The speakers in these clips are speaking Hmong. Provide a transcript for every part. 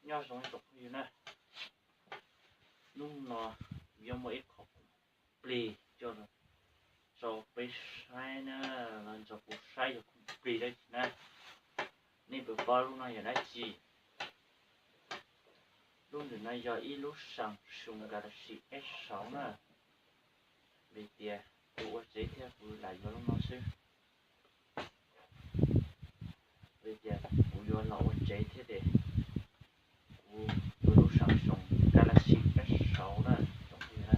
Nyob zoo tsoom phooj ywg na, hnub no yuav muaj ib qho khoom plig coj los rau peb saib na, los nrog kuv saib yog khoom plig dab tsi na. Nej puas paub lub no yog dab tsi? Lub ntawm no yog ib lub Samsung Galaxy S sáu na, vim tias kuv ua tsev thiab kuv lam yuav lub no xwb. Vim tias kuv yuav los ua tsev thiab ces kuv yuav lub Samsung Galaxy S sáu na, tsoom phooj ywg na.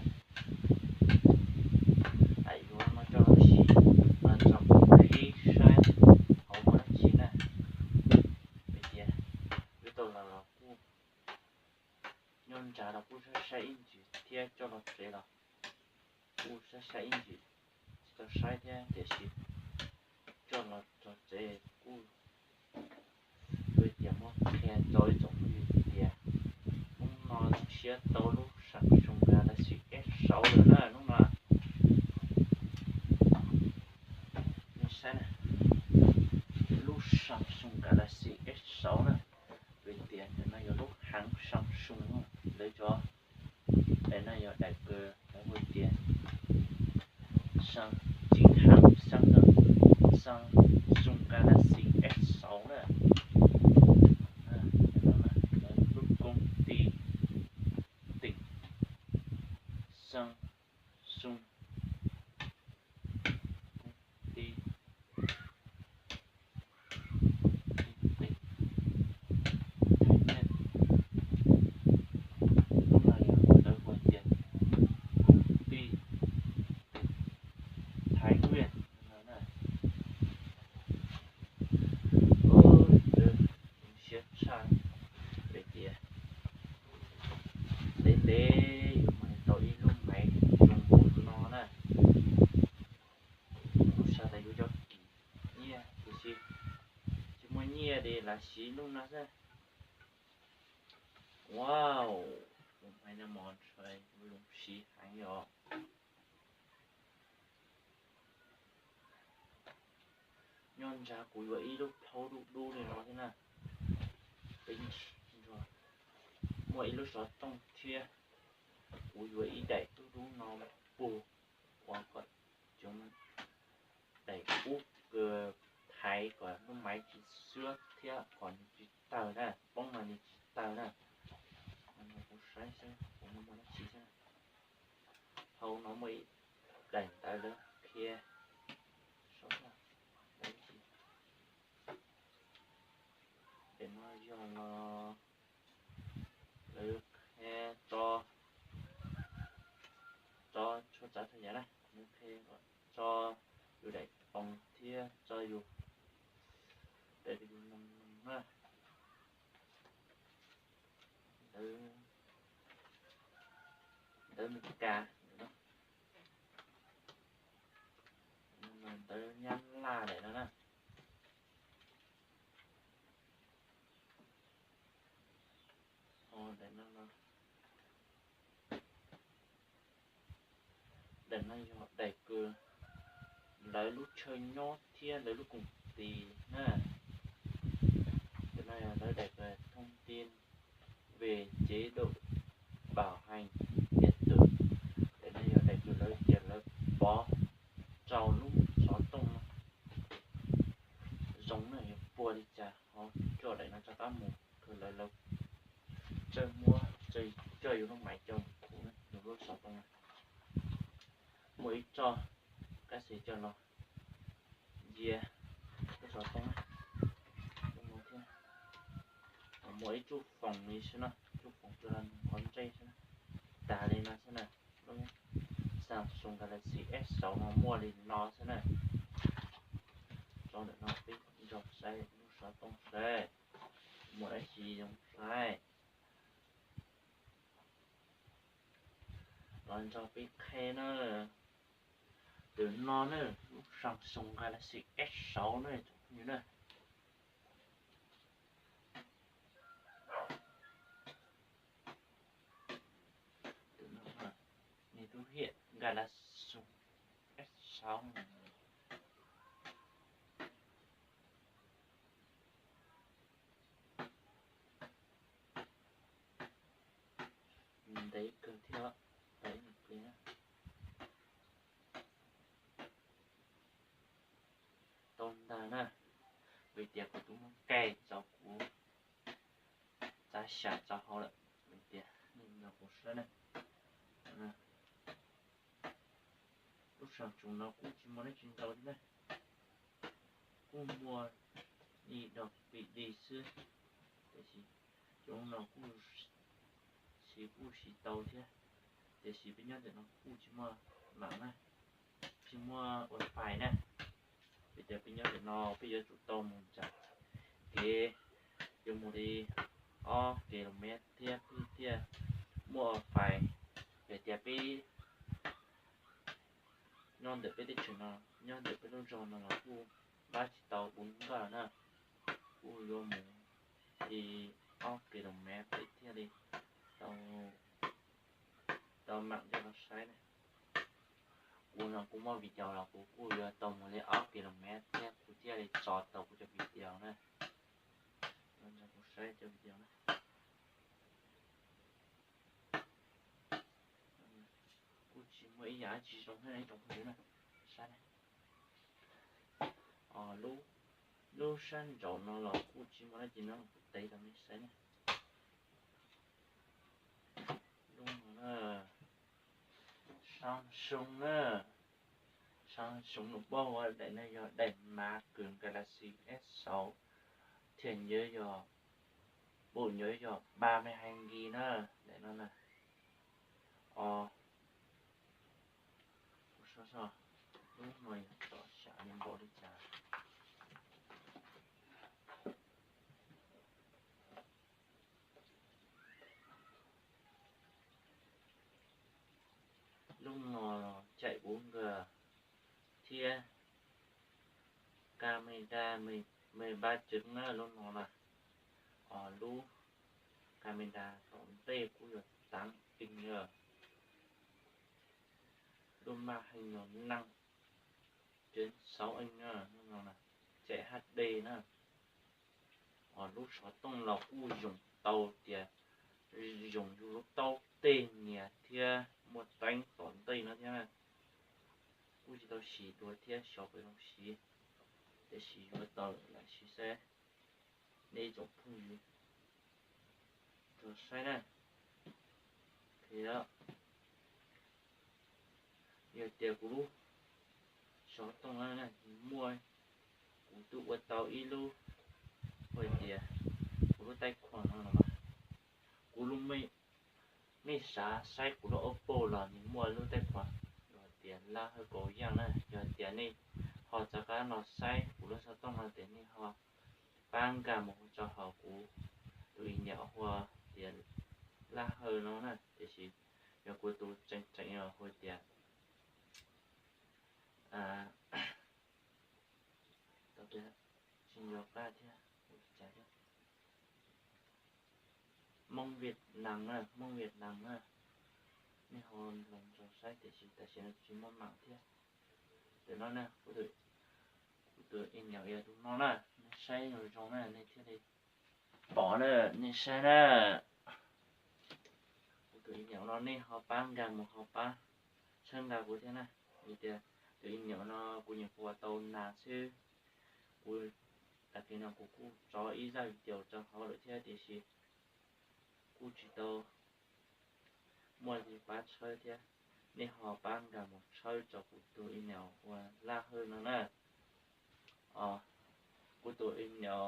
Lam yuav no coj los siv, los nrog kuv qhib saib hauv muaj dab tsi na. Vim tias wb tau los los kuj nyob nrad los kuj saib saib ib ntsis thiab coj los tsev los kuj saib saib ib ntsis, tsis tau saib thiab tiam sis coj los txog tsev kuj, kuv tias muab qhia rau ib tsoom phooj ywg tias hnub no zoo siab tau lub Samsung Galaxy S sáu lawm na hnub no. Nej saib na, lub Samsung Galaxy S sáu na, vim tias ntawm no yog lub hãng Samsung lawv cov, daim no yog daim kws lawv hu tias Samsung, Samsung Galaxy S sáu na. Lub công ty tỉnh Samsung, công ty tỉnh Thái Nguyên, lub no yog lawv hu tias công ty tỉnh Thái Nguyên no na. Zoo siab tshaj vim tias ntev ntev yuav mam tau ib lub maiv zoo npaum no na. Kuv xav tias yuav cov kim nyiaj tiam sis tsis muaj nyiaj li, lam siv lub no xwb. Wow, lub maiv no mos ntshai, zoo siab heev os. Nyob nrad kuv yuav ib lub plhaub dub dub li no thiab na. Peb nrog, muaj ib lub xov tooj thiab, kuv yuav ib daim dub dub no puag uas kom cov daim ub thaiv kom lub maiv tsis xwab thiab kom nws tsis tawg na, poob mas nws tsis tawg na. Kuv saib saib kuv muaj muaj dab tsi thiab. Hauv no muaj ib daim ntawv lawv qhia, saib na, lawv qhia, daim no yog los lawv qhia tso, tso tshuaj tsav tha yam na, lawv qhia tso yus daim toos thiab tso yus, tso yus noog noog na. Ntawv, ntawv Meskas, ntawv Nyab Laj daim no na. Daim no, daim no yog daim kws lawv lub chaw nyob thiab lawv lub koom tis na. Daim no yog lawv daim kws thông tin về chế độ bảo hành điện tử. Daim no yog daim kws lawv tias lawv pov rau lub xov tooj no zoo na, yog puas li cas ho coj daim no rov qab mus, kws lawv, lawv txawj muab, txawj coj yus lub maiv coj mus khuv na, yus lub xov tooj na. Muaj ib txoj kab xis coj los ntsia lub xov tooj na, thiab muaj ib txoj foos li xwb na, txoj foos coj los nqos ntsej xwb na, tas li no xwb na. Lub Samsung Galaxy S sáu no muaj li no xwb na. Tso ntawm no peb nrog saib lub xov tooj saib muaj dab tsi zoo saib. Los nrog peb qhia na. Ntawm no na, lub Samsung Galaxy S sáu na, tsoom phooj ywg na. Tus no nws tus hiam Galaxy S sáu. Ntev kawg thiab, tau ib nyuag pliag na. Tau ntag na, vim tias kuv twb muab kaij tso kuv txav xyam tso hauv lawm, vim tias nej nco kuv saib na. Lub sab ntsoov no kuj tsis muaj dab tsi ntau li na, kuj muaj ib dos pim di xwb, tiam sis cov no kuj siv kuj siv tau thiab, tiam sis peb nyob ntawm no kuj tsis muaj mam na, tsis muaj wifi na. Vim tias peb nyob ntawm no peb yuav tsum tau mus nram kev, yuav mus li ob kilomev thiab peb thiaj muaj wifi. Yog tias peb nyob ntawm peb teb chaws no, nyob ntawm peb lub zos no los kuj pab tsis tau ua nkaj na, kuj yuav mus li ob kilomev peb thiaj li tau, tau mam coj los saib na. Kuv no kuv muaj video los kuv kuj yuav tau mus li ob kilomev thiab kuv thiaj li tso tau kuv cov video na. Kuv saib cov video na, kuj tsis muaj ib yam tsis zoo thiab tsoom phooj ywg na. Saib na, lub sab nraud no los kuj tsis muaj dab tsi no, kuv tev rau nej saib na. Lub no na, Samsung na, Samsung nws paub ua daim no yog daim mav kws Galaxy S sáu, thiab nyuav yog, pum nyuav yog ba mươi hai GB na, daim no na. Os, lub no yog tso xyam li npaum li cas. Lub no chaim bốn G thiab camera mười ba chấm na lub no na. Os, lub camera tom ntej kuj yog tám inch na. Lub màn hình no năm chấm sáu inch na, lub no na, chaim HD na. Os, lub xov tooj los kuj zoo tau tias, zoo yus lub taub tej nias thiab muaj teeb tom ntej no thiab na. Kuj tsis tau siv dua thiab, xyov puas zoo siv, tiam sis yuav tau lam siv saib. Nej ib tsoom phooj ywg tau saib na. Yog tias kuv lub xov tooj no muaj, kuv twb ua tau ib lub, hais tias kuv lub taij khuam no los mas, kuv lub, nej xav saib kuv lub Oppo los nws muaj lub taij khuam, yog tias laj hawj kaus yaj na. Yog tias nej ho rov qab los saib kuv lub xov tooj no ces nej ho pab nkag mus rau hauv kuv tus email hu tias laj hawj no na. Tiam sis yog kuv tus tseem tseem hu tias tsis nco qab thiab, Hmoob Việt Nam na, Hmoob Việt Nam na. Nej ho los saib, tiam sis tam sim no tsis muaj mam thiab. Tus no na, kuv tus email yog tus no na, nej saib zoo zoo na nej thiaj li pom na, nej saib na. Kuv tus email no nej ho pab nkag mus ho pab txhawb nqa kuv thiab na. Vim tias tus email no kuv nyuam qhuav tau nas xwb. Kuv, tag kis no kuv kuj tso ib zaj video rau hauv lawm thiab tiam sis kuj tsis tau muaj li pab txhawb thiab. Nej ho pab nkag mus txhawb rau kuv tus email uas laj hawj no na. Os, kuv tus email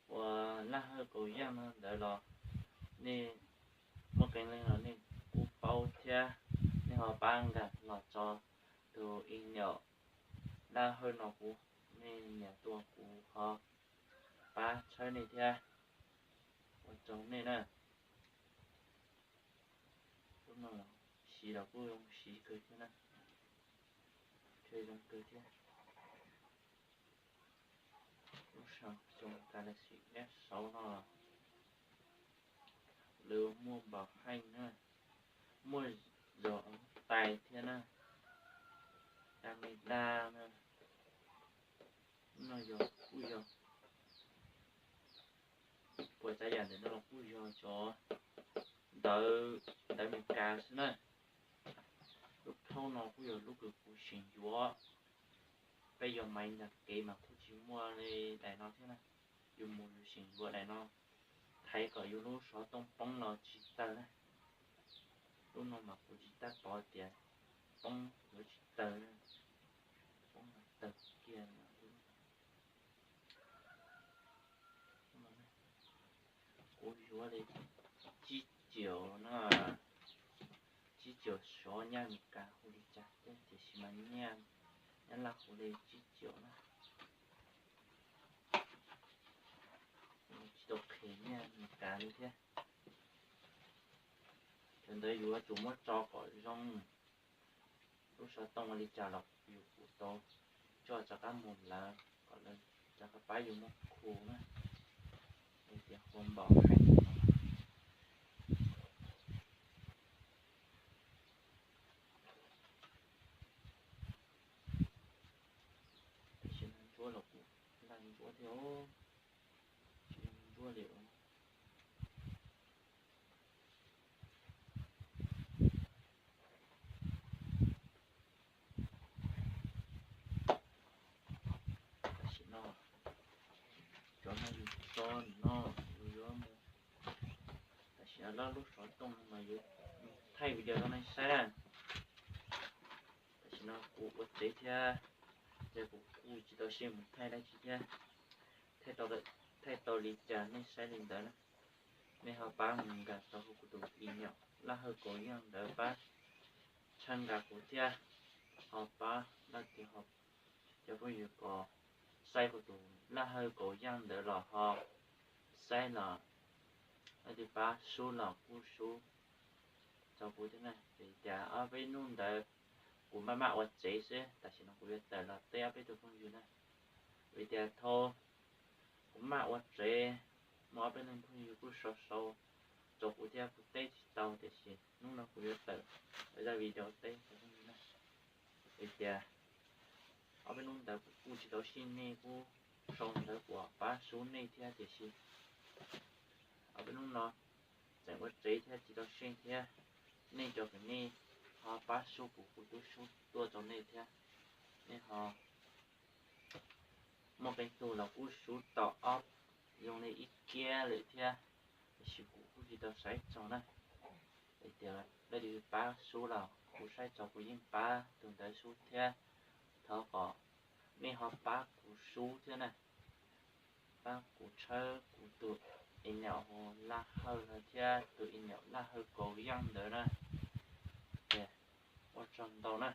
uas laj hawj kaus yaj no ntawd los nej muaj qee leej los nej kuj paub thiab. Nej ho pab nkag los rau tus email laj hawj no kuv, nej nias tuaj kuv ho pab txhawb nej thiab. Ua tsaug nej na. Lub no siv los kuj zoo siv kawg thiab na, thiab zoo kawg thiab. Lub Samsung Galaxy S sáu no lawv muaj npam heej na, muaj zog tais thiab na, camera na. No yog kuj yog, puas tsav yam ntawm no los kuj yog cov ntawv, ntawv Amelikas xwb na. Lub phauj no kuj yog lub kws kuv seem yuav. Peb yuav Maiv ntag kev mas kuj tsis muaj li daim no thiab na. Yus mus yus seem yuav daim no, thaiv kom yus lub xov tooj poob los tsis tawg na. Lub no mas kuv tsis tab pov tias poob yuav tsis tawg, poob los tawg kiag. Kuv yuav li tsib caum na, tsib caum sov nyaj Amelikas hu li cas thiab, tiam sis mas nyaj, nyaj Laj hu li tsib caum na. Tsis tau qhia nyaj Amelikas li thiab. Cov ntawd yuav tsum muab tso kom zoo. Lub xov tooj ua li cas los yus kuj tau coj rov qab mus lawv kom lawv rov qab pab yus muab khu na. Hais tias hu npaum hais tias no. Tam sim no ntsuab los kuj laj ntsuab thiab os, tsis ntsuab li os. Tam sim no cov no yus tso no, yus yuav mus. Tam sim no lawv lub xov tooj no mas yuav thaij video rau nej saib na. Tam sim no kuv ua tsev thiab, ces kuv kuj tsis tau xyej mus thaij dab tsi thiab. Thaij tau li cas nej saib li ntawd na. Nej ho pab mus nkag tau kuv tus email Laj Hawj Kaus Yeej ntawd pab tshawb nqa kuv thiab. Ho pab leej twg, cov phooj ywg kom saib kuv tus Laj Hawj Kaus Yeej ntawd los ho saib los, leej twg pab sub los kuj sub rau kuv thiab na. Vim tias ob peb hnub ntawd kuv maj maj ua tsev xwb, tam sim no kuv yuav tawm los teb ob peb tug phooj ywg na. Vim tias thaum kuv maj ua tsev, muaj ob peb leeg phooj ywg kuj sau sau rau kuv thiab, kuv teb tsis tau, tiam sis hnub no kuv yuav tawm zaj video teb rau phooj ywg na. Vim tias ob peb hnub ntawd kuv kuj tsis tau xyej, nej kuj sau ntawv kom pab sub nej thiab, tiam sis ob peb hnub no tseem ua tsev thiab tsis tau xyej thiab. Nej cov kwv, nej ho pab sub kuv, kuv twb sub tuaj rau nej thiab. Nej ho muaj qee tug los kuj sub tau ob, zoo li ib kiab lawm thiab, tiam sis kuv kuj tsis tau saib txog na. Hais tias leej twg pab sub los kuv saib txog kuv yeej pab tus ntawd sub thiab. Thov kom nej ho pab kuv sub thiab na. Pab kuv tshawb kuv tus email Laj Hawj no thiab tus email Laj Hawj Kaus Yeej ntawd na. Ua tsaug ntau na.